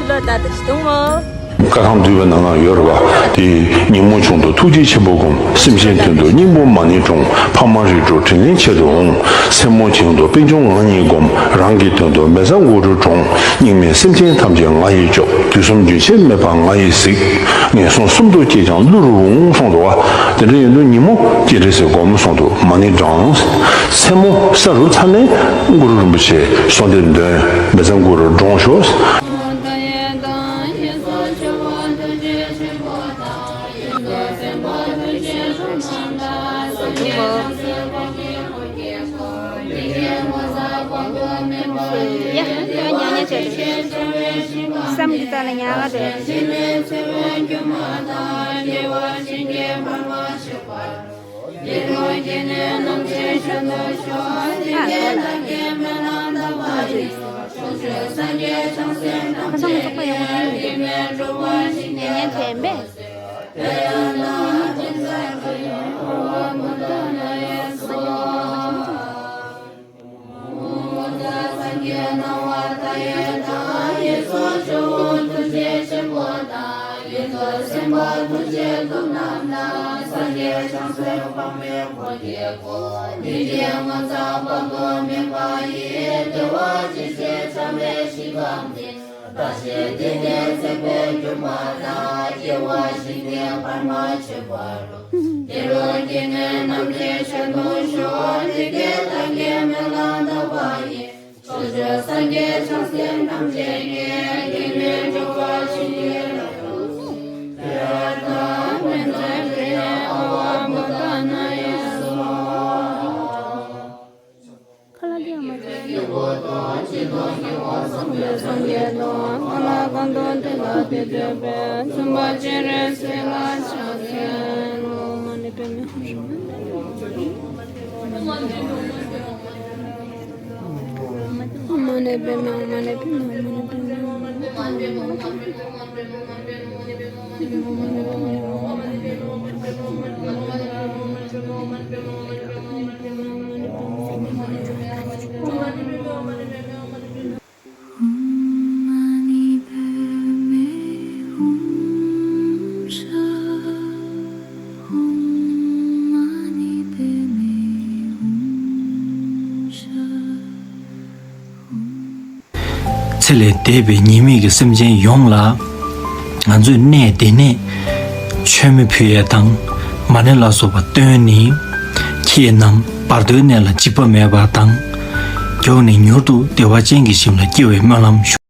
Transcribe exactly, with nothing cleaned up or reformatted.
ལོ་ད་དུ་ཞིག་དུང་མོ། བཀའ་ཐང་འདུས་པའི་ནང་ན་ཡོད་རེད་བ། དེ་ཉིན་མོ་བྱུང་དུ་ཐུགས་རྗེ་ཆེན་པོ་བསྒོམ། སེམས་ཅན་དོན་དུ་སྙིང་པོ་མ་ཎི་དྲོངས། ཕ་མ་རིགས་དྲུག་དྲིན་ལན་ཆེད་དུ་འོང་། མཚན་མོ་བྱུང་དུ་པད་འབྱུང་ང་གཉིས་བསྒོམ། རང་གི་དོན་དུ་མེ་བཙའ་གུ་རུ་དྲོངས། སྙིགས་མའི་སེམས་ཅན་ཐམས་ཅད་ང་ཡིས་སྐྱོབ། དུས་གསུམ་རྒྱུན་ཆད་མེད་པར་ང་ཡིས་གཟིགས། ངན་སོང་གསུམ་དུ་སྐྱེས་ཀྱང་བློ་རུ་འོང་གསུངས་འདུག་བ། དེ་འདྲ་ཡིན་དུས་ཉིན་མོ་སྤྱན་རས་གཟིགས་བསྒོམ་གསུངས་འདུག་མ་ཎི་བགྲང་། མཚན་མོ་ས་རུབ་ཚར་ནས་གུ་རུ་རིན་པོ་ཆེ་གསོལ་འདེབས་འདོན། མེ་བཙའ་གུ་རུ་དྲོངས་ཤོག་ཡ། ཉལ་ཉལ་བྱས་ཏེ། བསམ་གྱི་རྩ་ལ་ཉལ་བ་དེ། ཁ་སང་གི་ཚོགས་པ་ཡོང་གི་ཡིན། ཉན་ཉན་བྱས་པས། ཚེ་ལས་འདས་པའི་ཉེས་དམིགས་ཀྱི་སེམས་ཅན་ཡོངས་ལ། ང་ཚོས་གནས་འདི་ནས་མཆོད་མེ་ཕུལ་ཡས་དང་མ་ཎི་ལ་སོགས་པ་བཏོན་ནས། ཁྱེད་རྣམས་བར་དོའི་གནས་ལ་འཇིགས་པ་མེད་པ་དང་། མགྱོགས་ནས་མྱུར་དུ་བདེ་བ་ཅན་གྱི་ཞིང་ལ་སྐྱེ་བའི་སྨོན་ལམ་ཞུ།